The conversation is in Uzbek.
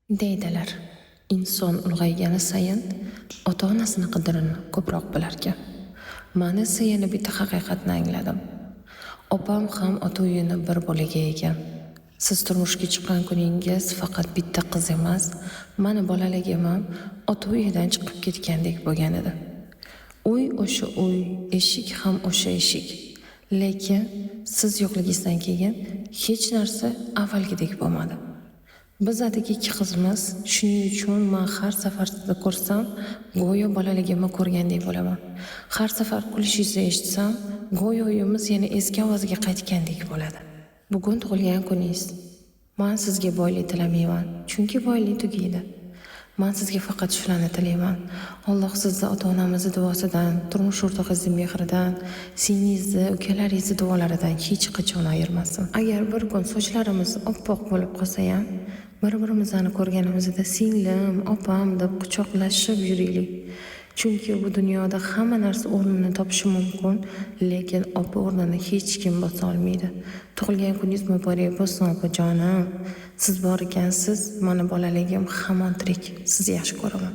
Deydilar, inson ulg'aygani sayin ota-onasini qadrini ko'proq bilarkan. Man esa yana bitta haqiqatni angladim. Opam ham ota uyini bir bo'lagi ekan. Siz turmushga chiqqan kuningiz faqat bitta qiz emas, mani bolaligim ham ota uyidan chiqib ketgandek bo'lgan edi. Uy o'sha uy, eshik ham o'sha eshik. Lekin siz yo'qligingizdan keyin hech narsa avvalgidek bo'lmadi. Biz atigi ikki qizmiz, shuning uchun man har safar sizni ko'rsam, go'yo bolaligimni ko'rgandek bo'laman. Har safar kulishingizni eshitsam, go'yo uyimiz yana eski ovoziga qaytgandek bo'ladi. Bugun tug'ilgan kuningiz. Man sizga boylik tilamayman, chunki boylik tugaydi. Man sizga faqat shularni tilayman. Alloh sizni ota-onamizni duosidan, turmush o'rtog'ingizni mehridan, singlingizni, ukalaringizni duolaridan hech qachon ayirmasin. Agar bir kun sochlarimiz oppoq bo'lib qolsa ham, bir-birimizni ko'rganimizda singlim, opam deb quchoqlashib yuraylik. Chunki bu dunyoda hamma narsa o'rnini topishi mumkin, lekin opa o'rnini hech kim bosa olmaydi. Tug'ilgan kuningiz muborak bo'lsin, opajonim. Siz bor ekansiz, mani bolaligim hamon tirik. Sizni yaxshi ko'raman.